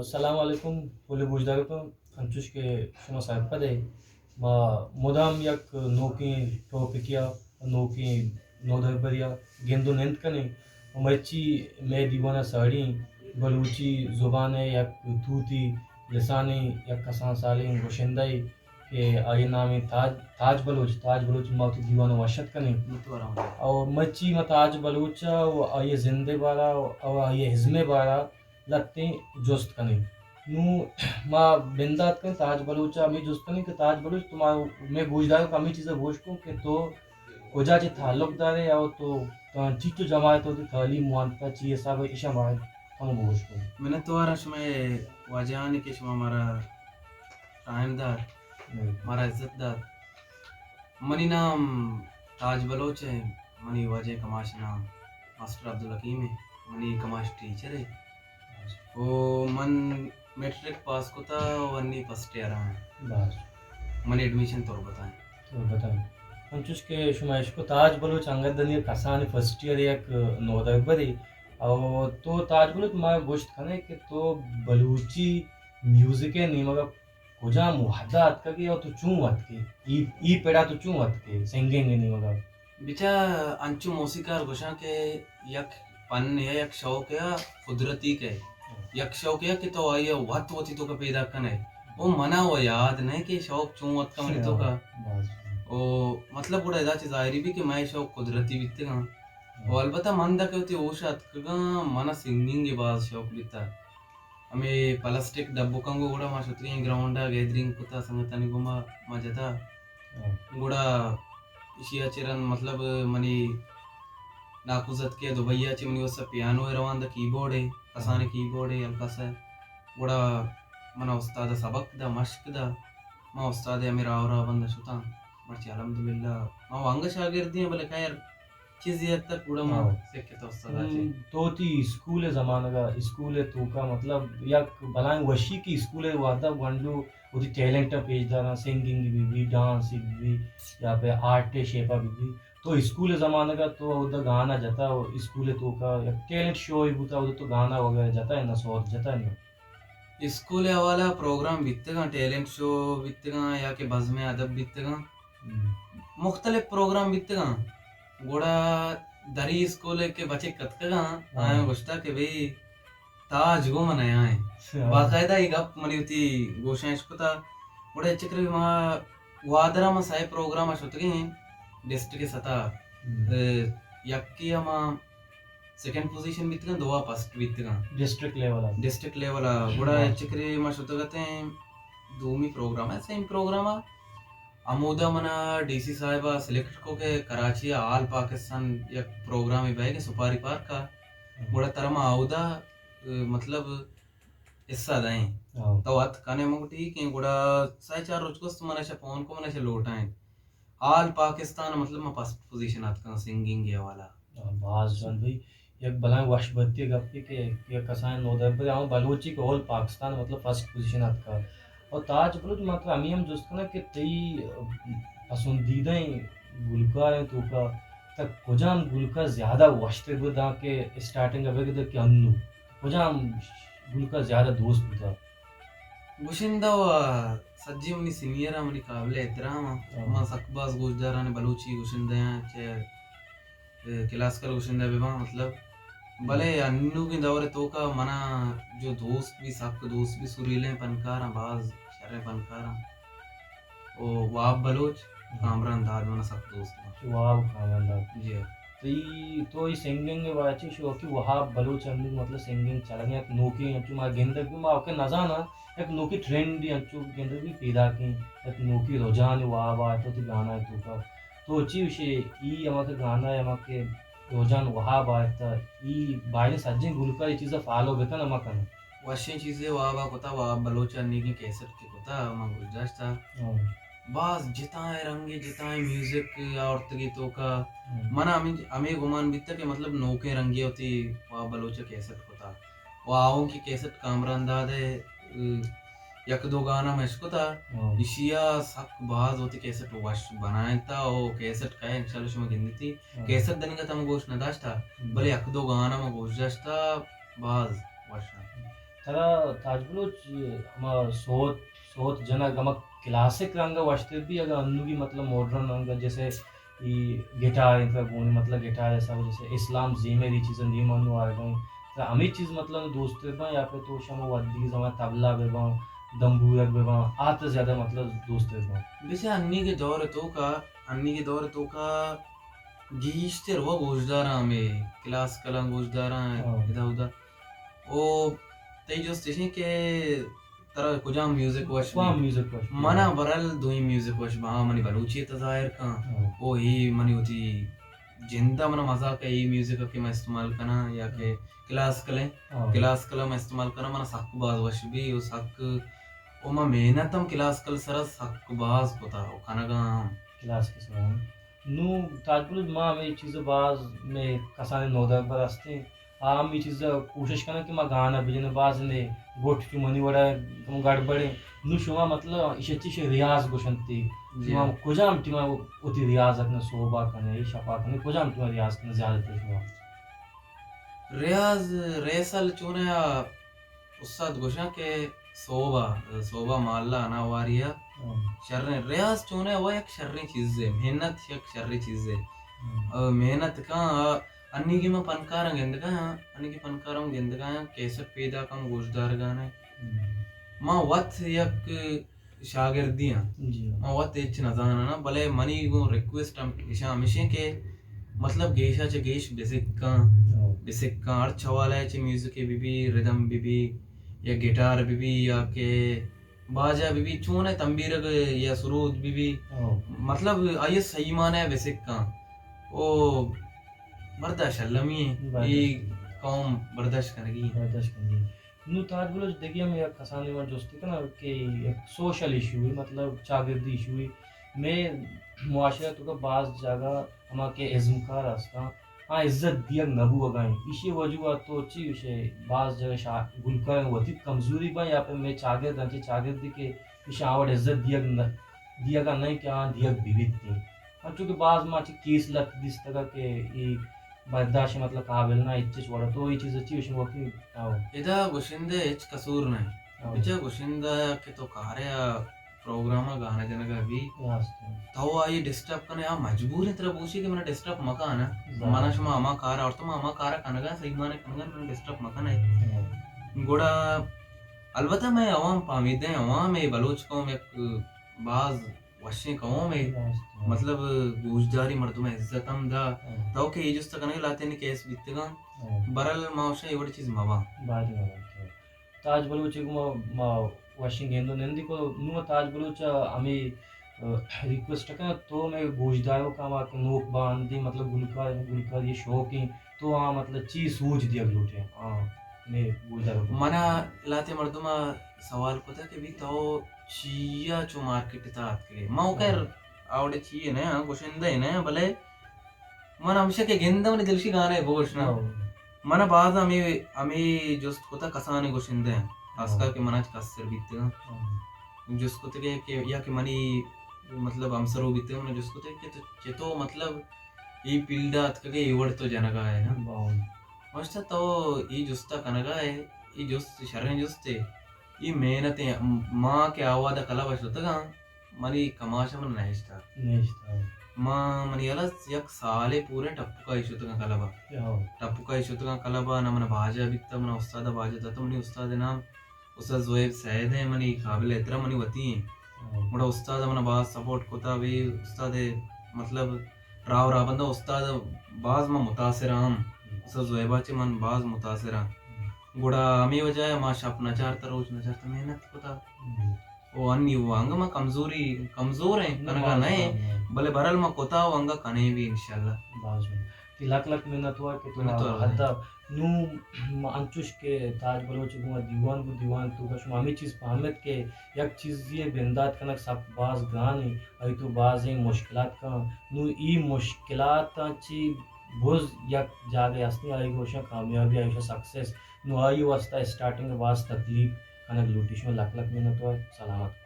السلام علیکم، پُل گوشداروکاں، انچوش کہ شما سرپد ئے، ما مدام یک نوکیں ٹاپکے ءَ، نوکیں نودربرے ءَ گند ءُ نند کنیں۔ ءُ مرچی مئے دیوان ءَ ساڑی بلوچی زبان ءِ یک توتی لسانیں یک کسان سالیں گشندہ ئے کہ آئی ءِ نام ایں تاج، تاج بلوچ۔ تاج بلوچ ما وتی دیوان ءَ وش اتک کنیں۔ ءُ مرچی ما تاج بلوچ ءَ ءُ آئی ءِ زند ءِ بارہ ءَ ءُ آئی ءِ ازم ءِ بارہ ءَ لھتیں جست کنیں۔ نوں ما بندات کنیں تاج بلوچ ءَ ہمے جست کنیں کہ تاج بلوچ، تو ما، مئے گوشداروک ہمے چیز ءَ گوش کن کہ تو کجا چہ تعلق دار ئے ءُ تو، تو چنچو جماعت ءَ وتی تعلیم وانتہ، چی حساب ءَ، ایشاں باید ہم بگوش کن۔ منتوار آں شمئے واجہانی کہ شما مارا ٹائم دات، ہم۔ مارا عزت دات۔ منی نام تاج بلوچ ایں، منی واجہ کماش نام ماسٹر عبدالحکیم ایں، منی کماش ٹیچر ایں۔ او من میٹرک پاس کتا و انی فرسٹ ایئر آں۔ باز۔ منی ایڈمیشن تربت آں۔ تربت آں۔ انچوش کہ شما اشکو تاج بلوچ انگت دنی کسانی فرسٹ ایئر یک نودربرے۔ او تو تاج بلوچ ما گوشت کنے کہ تو بلوچی میوزک ءِ نیمگا کجام وھد ءَ اتکگ ئے ءُ تو چون اتک ئے؟ ای، ای پڑا تو چون اتک ئے سنگنگ ءِ نیمگ ءَ؟ بچا انچو موسیقار گوشاں کہ یک پن یا یک شوق یا قدرتی کہ یک شوق یا کہ تو آئی ءَ وت وتی توکا پیدا کن ئے۔ او منا و یاد نہ کہ شوق چون اتکا منی توکا۔ باز۔ او مطلب گڑا ادا چہ ظاہری بی کہ مئے شوق قدرتی بیتگاں۔ او البتہ من دا کہ وتی ہوش ءَ اتکگاں، منا سنگنگ ءِ باز شوق بیتا۔ ہمے پلاسٹک ڈبکاں گوں گڑا ما شتگیں گراؤنڈ ءَ گیدرنگ کتا سنگتانی گوما ما جتا۔ ہاں۔ گڑا ایشی ءَ چہ رند مطلب منی ناکوزتکے ءَ دبئی ءَ چہ منی واسطہ پیانو ءَ روان دا، کیبورڈ ءَ، کسانیں کیبورڈ ءَ، ہلکا سا۔ گڑا منا استاد ءَ سبق دا، مشق دا، ما استاد ءِ ہمے راہ ءُ راہ بند ءَ شتاں۔ مرچی الحمدللہ ما وانگا شاگردی آں، بلے خیر چیزے حد تک گڑا ما ہاں۔ سکتا استاد ءَ چہ۔ ہم، تو وتی اسکول ءِ زمانگ ءَ، اسکول ءِ توکا مطلب یک بلاہیں وشی کہ اسکول ءِ وھد ءَ گونڈو وتی ٹیلنٹ ءَ پیش داراں، سنگنگ بہ بی، ڈانس بہ بی، یا پہ آرٹ ءِ شیپ ءَ بہ بی۔ تو اسکول ءِ زمانگ ءَ تو اودا گانا جتا، اسکول ءِ توکا یک ٹیلنٹ شو ئے بوتا، اودا تو گانا وغیرہ جتا یا نہ، سوت جتا یا نہ؟ اسکول ءِ حوالہ ءَ پروگرام بیتگاں، ٹیلنٹ شو بیتگاں یا کہ بزم ادب بیتگاں۔ ہم۔ مختلف پروگرام بیتگاں۔ گڑا دری اسکول ءَ کہ بچک اتکگاں، ہاں۔ آیاں گوشتا کہ بھئی تاج گوں من آیائیں۔ ہاں۔ باقاعدہ اے گپ منی وتی گوشاں اشکتا۔ گڑا چکر ما گوادر ءَ ما سئے پروگرام ءَ شتگیں ڈسٹرکٹ ءِ سطح ءَ۔ ہم۔ اے، یکے ءَ ما سیکنڈ پوزیشن بیتگاں، دو ءَ فرسٹ بیتگاں۔ ڈسٹرکٹ لیول ءَ؟ ڈسٹرکٹ لیول ءَ۔ گڑا ہاں۔ چکرے ما شتگ اتیں دومی پروگرام ءَ، سیمی پروگرام ءَ۔ ہمودا منا ڈی سی صاحب ءَ سلیکٹ کو کہ کراچی ءَ آل پاکستان یک پروگرامے بئیگ ءَ سپاری پارک ءَ۔ ہاں۔ گڑا ترا ما اودا، اے، مطلب، حصہ دئیں۔ ہاں۔ تو ات کنے؟ من گو ٹھیک ایں۔ گڑا سئے چار روچ گوست من اشا فون کو، من اشا لوٹائیں۔ آل پاکستان مطلب من فرسٹ پوزیشن ءَ اتکاں سنگنگ ءِ حوالہ۔ ہاں، باز جوان بھئی، یک بلاہیں وش بھتی گپے کہ یک کسانیں نودربرے آں بلوچی کہ آل پاکستان مطلب فرسٹ پوزیشن ءَ اتکا۔ اور تاج بلوچ من ترا ہمے ہم جست کناں کہ تئی پسندیدہ گلوکار ایں توکا ترا کجام گلوکار زیادہ وشتر بوت داں کہ اسٹارٹنگ ءَ بگر کہ انو؟ کجام گلوکار زیادہ دوست بوتا؟ گشندہ و سجی منی سینئر آں، منی قابل احترام آں۔ ہاں۔ من سک باز گوشدارانی بلوچی گشندہ آں، چہ، اے، کلاسیکل گشندہ بہ باں، مطلب۔ ہم۔ بلے انوگیں دور ءِ توکا منا جو دوست بی، سک دوست بی، سریلیں پنکار آں، باز شریں پنکار آں۔ او وہاب بلوچ، ہم۔ کامران داد منا سک دوست باں۔ وہاب کامران داد۔ جی ہاں۔ تئی، تو اے سنگنگ ءِ بارہ ءَ چی شو کہ وہاب بلوچ انوگ مطلب سنگنگ چلگ ءَ یک نوکیں انچو ما گندگ بی، ما اوکے نزاناں، یک نوکیں ٹرینڈ انچو گندگ بی پیداکیں، یک نوکیں رجحان وہاب آتا وتی گانا ءِ توکا۔ تو چی گوشے ای ہما کہ گانا ءِ ہما کہ رجحان وہاب آتا، ای بایدیں سجیں گلوکار اے چیزا فالو بکن ہما کن؟ وشیں چیزے وہاب ءَ کتا، وہاب بلوچ ءَ نیگیں کیسٹ کہ کتا، من گوش داشتا۔ ہاں۔ باز جتائیں رنگے، جتائیں میوزک آورتگی توکا۔ ہم۔ من ہمیں، ہمیں گمان بیتا کہ مطلب نوکیں رنگے وتی وہاب بلوچ ءَ کیسٹ کتا۔ و آؤں کی کیسٹ کامران داد ءِ، اے، یک دو گانا من اشکتا۔ ہاں۔ اشیا سک باز وتی کیسٹ وش بنائینتا او کیسٹ کئے انشاءاللہ شما گندیتی۔ ہاں۔ کیسٹ دنگا تم گوش نہ داشتا، ہم۔ بلے یک دو گانا من گوش داشتا، باز وش آں۔ ترا تاج بلوچ ہما صوت، صوت جنگ ہما کلاسک رنگ ءَ وشتر بی، اگاں انوگی مطلب ماڈرن رنگ ءَ، جیسے ای گٹار انت گونی، مطلب گٹار حساب جیسے اسلام زیمر ای چیزاں دیم انو آئے گا، ترا ہمے چیز مطلب دوست بی یا پھر تو شما ودی زمان طبلہ بی باں، دمبورک بی باں، آ ترا زیادہ مطلب دوست بی باں؟ بچار انی کے دور توکا، انی کے دور توکا گیشتر و گوشداراں ہمے کلاسیکلاں گوشداراں ہاں۔ ادا ادا۔ او تئی جست اش انت کہ ترا کجام میوزک وش کجام بیت؟ میوزک وش بیت؟ منا برل دوئیں میوزک وش باں، منی بلوچی ءَ ظاہر کن۔ ہاں۔ او ہی منی وتی جند ءَ منا مزاک ءَ اے میوزک ءَ کہ من استعمال کناں یا کہ ہاں۔ کلاسیکل ایں، ہاں۔ کلاسیکل ءَ من استعمال کناں، منا سک باز وش بی و سک، و من محنت ہم کلاسیکل سرا سک باز کتا و کنگا ہم۔ کلاسیکل سرا ہم۔ نوں تاج بلوچ ما ہمے چیز باز مئے کسانیں نودربر ہستیں، آ ہم اے چیز ءَ کوشش کناں کہ ما گانا بجنیں، باز نے گٹ چو منی وڑا کم گڑبڑیں۔ نوں شما مطلب ایشی چیش ریاض گوشنت تے۔ جی۔ شما کجام ٹیما وتی ریاض ءَ کنئے، صحبا کنئے، شپا کنئے، کجام ٹیما ریاض کنئے زیادہ تر شما؟ ریاض ریسل چونیں آ استاد گوشاں کہ صحبا، صحبا مالا انا واری ءَ ہاں۔ شریں ریاض چونیں و یک شریں چیزے، محنت یک شریں چیزے۔ ہاں۔ آ، محنت کن آ، انی کہ من پنکاراں گندگا آں، انی کہ پنکاراں گندگا آں، کیسٹ پیداک ہم گوشدارگا نہ۔ ہم۔ ما وت یک شاگردی آں۔ جی۔ ما وت ہچ نہ زاناں، بلے منی گوں ریکویسٹ ہم ایشاں ہمیشیں کہ مطلب گیشا چہ گیش بسکاں، ہاں۔ بسکاں، ہر حوالہ چہ میوزک بی بی، ردم بی بی، یا گٹار بی بی، یا کہ باجا بہ بیت، چونیں تمبیرگ یا سرود بہ بیت، ہاں۔ مطلب آئی ء صحیح معنی ء بہ سکاں۔ او برداشت المی ایں، برداشت۔ اے قوم برداشت کنگی ایں۔ برداشت کنگی ایں۔ نوں تاج بلوچ دگہ ہم یک کسانیں من جست کناں کہ یک سوشل ایشو اے، مطلب چاگردی ایشو اے۔ مئے معاشرہ توکا باز جاگہ ہما کہ ازمکار ہستاں، آ عزت دیگ نہ بوگا ایں۔ ایشی وجوہات تو چی گوشے؟ باز جاگہ شا-، گلکار وتی کمزوری باں یا پہ مئے چاگرد انچیں چاگردے کہ ایشاں آ وڑ عزت دیگ نہ، دیگا نہ ایں کہ آ دیگ بہ بیت ایں۔ انچو کہ باز ما چہ کیس لک دیستگا کہ اے برداشت مطلب قابل نہ، ہچ ہچ وڑا تو اے چیز چی گوشے وتی؟ آؤ۔ ادا گشندہ ہچ قصور نہ ایں۔ آؤ۔ بچا گشندہ کہ تو کارے آ پروگرام ء گانا جنگ ء بی۔ راست۔ تو آئی ڈسٹرب کنے، آ مجبور انت ترا بوشی کہ منا ڈسٹرب مکن۔ ظاہر۔ منا شما ہما کار آورت، ما ہما کار کنگا، صحیح معنی کنگا، منا ڈسٹرب مکن۔ ہاں۔ گڑا البتہ مئے عوام پامیدیں، عوام اے بلوچ قوم یک باز وشیں قوم اے۔ راست۔ مطلب گوشداری مردم عزت ہم دا۔ ہاں۔ تو کہ اے جست کنگے لاتینی کیس بیتگاں۔ ہاں۔ برل ما وشیں اے وڑ چیز مباں۔ باید مباں۔ تاج بلوچ ء گوں ما، ما وشیں گند ء نندی کو۔ نوں تاج بلوچ ء ہمے، ء، ریکویسٹ کناں تو مئے گوشداروکاں ہما کہ نوک باندیں مطلب گلکار، گلکاری ء شوقیں، تو آ مطلب چی سوج دیگ لوٹے؟ آ، مئے گوشداروکاں۔ منا لہتے مردم ء سوال کتگ کہ بی تو چیا چو مارکیٹ ء تہا اتکگے؟ ما خیر ہاں۔ آوڑے چی نہ آں، گشندہ نہ آں، بلے من ہمیشہ کہ گنداں منی دلشی گانا بگوش نا۔ ہاں۔ من باز ہمے، ہمے جست کتگ کسانیں گشندہ، خاص کر ہاں۔ کہ منا چہ کستر بیتگاں۔ ہاں۔ جست کتگ کہ یا کہ منی مطلب ہمسرو بیتگ، من جست کتگ کہ تو چتو مطلب اے فیلڈ ء اتکگے، اے وڑ تو جنگا ئے نا۔ باؤن۔ ماشاءاللہ تو اے جست ء کنگا ئے، اے جست شریں جستے، اے محنت ایں۔ ما کہ آواد ء کلب ء شتگاں، منی کماش ء من نہ اشتگ۔ نہ اشتگ۔ ما، منی ہیال ء یک سالے پوریں ٹپکائی شتگاں کلب ء۔ ہو۔ ٹپکائی شتگاں کلب ء، نہ من باجا بیتگ، من استاد ء باجا داتگ، منی استاد ء نام استاد زویب سید ایں، منی قابل احترام، منی وتی ایں۔ ہو۔ گڑا استاد ء من باز سپورٹ کتا، بی استاد ء مطلب راہ و راہبند ء استاد ء باز من متاثر آں۔ ہم۔ استاد زویب ء چہ من باز متاثر آں۔ ہم۔ گڑا ہمے وجہ ء ما شپ نہ چارتہ، روچ نہ چارتہ، محنت کتا۔ ہم۔ او انی و انگہ ما کمزوری، کمزور ایں، نہ، کنگا باز نہ ایں، کم ایں۔ بلے بہرحال ما کتا و انگہ کنیں بھی انشاءاللہ۔ باز بہت۔ تئی لک لک منت وار کہ تو منت وار۔ حد نوں انچوش کہ تاج بلوچ گوں دیوان گوں دیوان تو شما ہمے چیز پہمت کہ یک چیزے بندات کنگ سک باز گران ایں، ای تو بازیں مشکلات کن۔ نوں ای مشکلاتاں چی بز یک جاگہ ہستیں، آئی گوشاں کامیابی، آئی گوشاں سکسیس۔ نوں آئی واسطہ اسٹارٹنگ باز تکلیف کنگ لوٹی۔ شما لک لک منت وار، سلامت۔